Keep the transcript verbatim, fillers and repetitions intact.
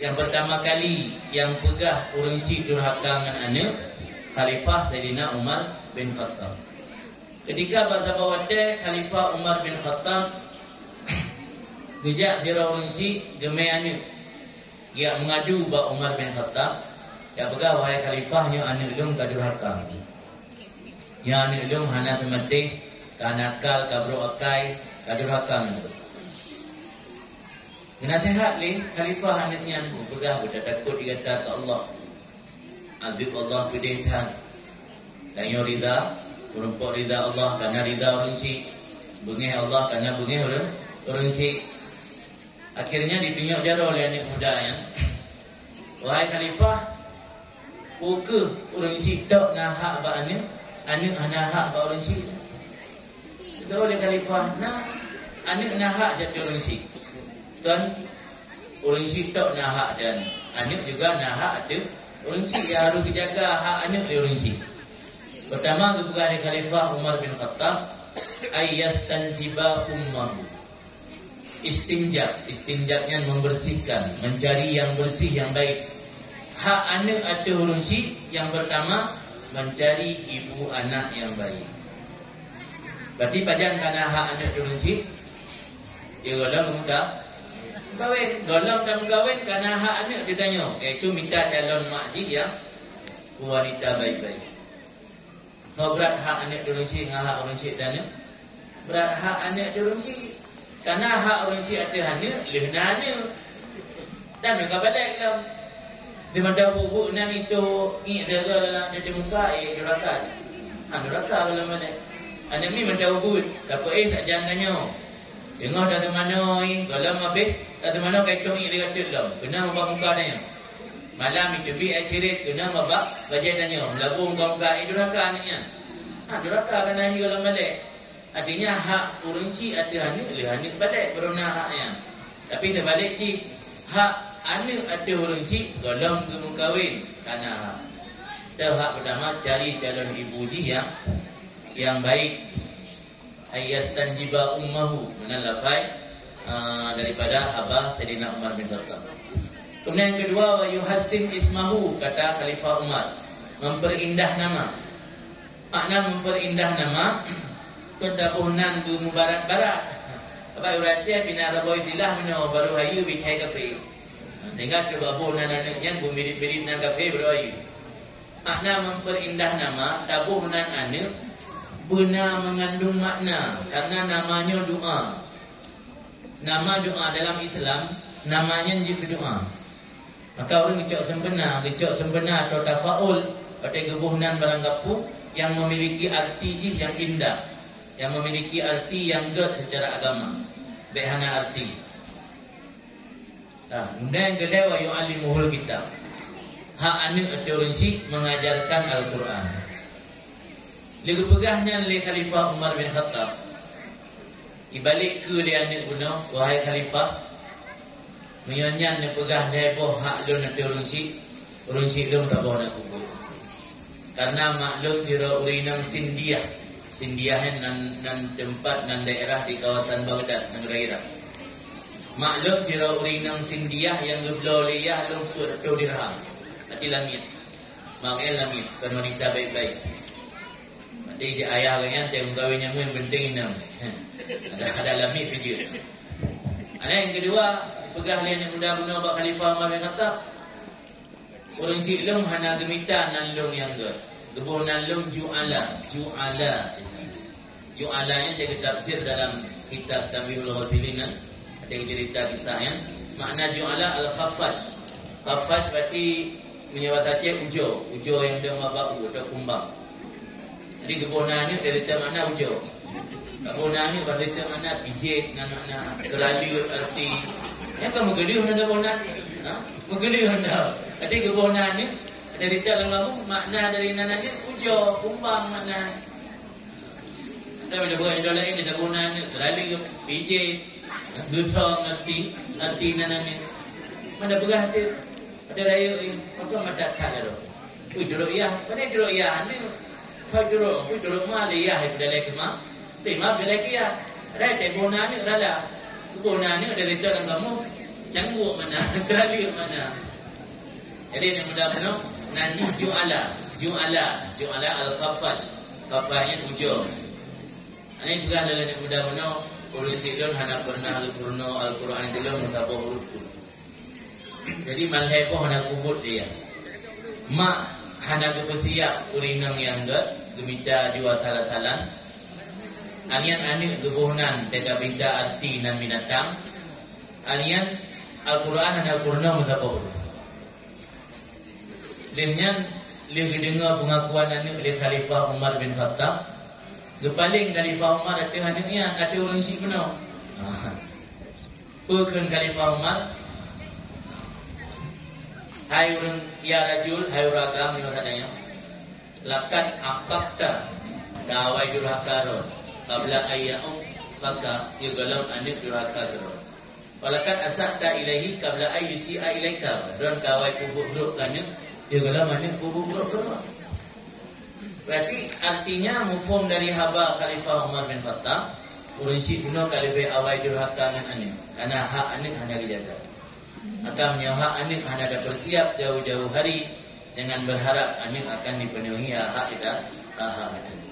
Nyang peurtama kali nyang peugah ureuëng syiek durhaka ngon aneuëk, Khalifah Saidina Umar bin Khattab. Keutika bak saboh watée Khalifah Umar bin Khattab geujak sidroe ureuëng syiek geumé aneuëk, geujak meungadu bak Umar bin Khattab, geujak peugah, "Wahai Khalifah, nyoe aneuëk lôn ka durhaka. Nyoe aneuëk lôn hana teumaté, ka nakal, ka brok akai, ka durhaka ngon lôn." Geunaseuhat lé Khalifah aneuëk nyan, geupeugah, "Beutatakot di gata keu Allah. Azeub Allah peudeh that. Tanyoe rida, meurumpok rida Allah, kana rida ureuëng syiek. Beungéh Allah, kana beungéh ureuëng, ureuëng syiek." Akhirnya ditunyok jaroe lé aneuëk muda nyan, "Wahai Khalifah, peu kheueh ureuëng syiek tok na hak bak aneuëk, aneuëk hana hak bak ureuëng syiek?" Geujaweueb lé Khalifah, "Na, aneuëk na hak ateueh ureuëng syiek. Kon ureuëng syiek tok na hak, dan aneuëk juga na hak ateueh ureuëng syiek, nyang harôh geujaga hak aneuëk lé ureuëng syiek." Peurtama geupeugah lé Khalifah Umar bin Khattab, "Ay yastanjiba ummahu." Istinjab, istinjab nyan membersihkan, mencari yang bersih, yang baik. Hak aneuëk ateueh ureuëng syiek, nyang peurtama, mencari ibu anak yang baik. Berarti pajan kana hak aneuëk ateueh ureuëng syiek? Ya, gohlom muda meukawen. Gohlom ka meukawen, kana hak aneuëk geutanyoe, yaitu mita calon mak jih nyang wanita baik-baik. Soe brat hak aneuëk ateueh ureuëng syiek ngon hak ureuëng syiek ateueh aneuëk? Brat hak aneuëk ateueh ureuëng syiek. Kana hak ureuëng syiek ateueh aneuëk, lheueh na aneuëk. Dan meuka balek lom. Seumata buet-buet nan itu ngiek saga lam teuti muka, eh, durhaka. Han durhaka lom balek. Aneuëk mi meuta buet, tapi eh, sajan tanyoe. Teungoh tateumanoe, gohlom abéh, tateumanoe kai tong ié lé ateueh lom. Keunong bak muka tanyoe. Malam iteubiet ai cirét, keunong bak bajée tanyoe. Meulabong bak muka, eh, durhaka aneuëk nyan. Ha, durhaka kana jih gohlom balek. Artinya, hak ureuëng syiek ateueh aneuëk lé aneuëk balek, baru na hak nyan. Tapi teubalek jih, hak aneuëk ateueh ureuëng syiek gohlom geumeukawen, kana hak. Teuh hak peurtama, cari calon ibu jih nyang, nyang baik. Ay yastanjiba ummahu, meunan lafai, ah, daripada haba Saidina Umar bin Khattab. Kemudian yang kedua, wa yuhassin ismahu, kata Khalifah Umar, memperindah nama. Makna memperindah nama, keu taboh nan beumubarat-barat. Sabab ureuëng Aceh pih na saboh istilah meunoe, baru hayeue bicai kafé. Sehingga keu taboh nan aneuëk nyan beumirip-mirip nan kafé baru hayeue. Makna memperindah nama, taboh nan aneuëk, beuna mengandung makna, karena nama nyoe doa. Nama doa dalam Islam, nama nyan jeuet keu doa. Maka ureuëng geucok sempena, geucok sempena atau tafaul, watée geuboh nan barang gapu nyang memiliki arti jih nyang indah, nyang memiliki arti nyang gét secara agama. Bék hana arti. Nah, kemudian yang kedua, wa yu'allimuhul kitab. Hak aneuëk ateueh ureuëng syiek mengajarkan Al-Quran. Lé geupeugah nyan lé Khalifah Umar bin Khattab. Ibalek keu lé aneuëk bunoe, "Wahai Khalifah, meunyoe nyan neupeugah lhée boh hak lôn ateueh ureuëng syiek, ureuëng syiek lôn taboh na kubu." Karena maklum sidroe ureuëng inong Sindiah. Sindiah nyan nan, nan teumpat, nan daerah di kawasan Baghdad, nanggroe Irak. Maklum sidroe ureuëng inong Sindiah nyang geubloe lé yah lôn peuet reutôh dirham. Hati langét. Makai langét, bukan wanita baik-baik. Berarti di ayah orang nyan, teuh meukawen nyang penting inong. Ada, ada langét kerja. Ada yang kedua, peugah lé aneuk muda bunoe bak Khalifah Umar bin Khattab. Ureuëng syiek lôn hana geumita nan lôn nyang gét. Geuboh nan lôn ju'ala, ju'ala. Ju'ala nyan teuh geutafsir dalam kitab Tanbihul Ghafilin nyan. Ada cerita kisah nyan. Makna ju'ala al-khaffas. Khaffas berarti meunyoe basa Aceh ujoe, ujoe nyang dong babah u atau kumbang. Jadi geuboh nan nyoe dari makna ujoe. Geuboh nan nyoe dari makna pijét, ngon makna keuraleuk arti. Nyan kan meugeuleuh nan geuboh nan. Ha? Meugeuleuh nan. Jadi geuboh nan nyoe dari lam kamus makna dari nan nyoe ujoe, kumbang makna. Tapi dah buat idola lain, dah guna aneuk, terlalu pijit, dosa ngerti, ngerti nan aneuk. Mana peugah tu? Ada rayu ni, apa mata tak lalu? Ui, turut yah. Mana turut yah aneuk? Kau turut, aku turut ma, ada yah itu dalam kema. Tapi ma dalam kia. Ada tak guna aneuk rala. Guna aneuk dari dalam kamu. Cangguek mana, teralek mana. Jadi, aneuk muda bunoe, nan jih ju'ala. Ju'ala, ju'ala al-qaffash. Qaffash nyan ujong. Aneuk peugah lé aneuk muda bunoe, ureueng syiek lôn hana pernah geupurunoe Al-Quran di lôn meusaboh huruf pun. Jadi, malhée boh hana kubot dia. Mak hana geupeusiap ureueng inong nyang gét, geumita jua salah-salah. Anian aneuk geuboh nan teuka mita arti nan binatang. Anian Al-Quran hana pernah meusaboh. Lheueh nyan, lheueh geudeungoe peungakuan aneuk lé Khalifah Umar bin Khattab, geupaleng Khalifah Umar ateueh aneuk nyan, ateueh ureueng syiek bunoe. Peue kheun Khalifah Umar? Hai ureueng, ya rajul, hai ureueng agam, nyoe katanya. Laqad aqaqta, ka awai durhaka droe. Qabla an ya'uqqaka, sigohlom aneuk durhaka keu droe. Walaqad asa'ta ilaihi qabla an yusi'a ilaika. Droe ka awai peubuet brok keu aneuk, sigohlom aneuk peubuet brok keu droe. Berarti artinya, muphom dari haba Khalifah Umar bin Khattab, ureueng syiek bunoe ka leubeh awai durhaka ngon aneuk, karena hak aneuk hana geujaga. Maka meunyoe hak aneuk hana tapeusiap jauh-jauh hari, jangan berharap aneuk akan dipenuhi hak-hak ita, hak-hak aneuk.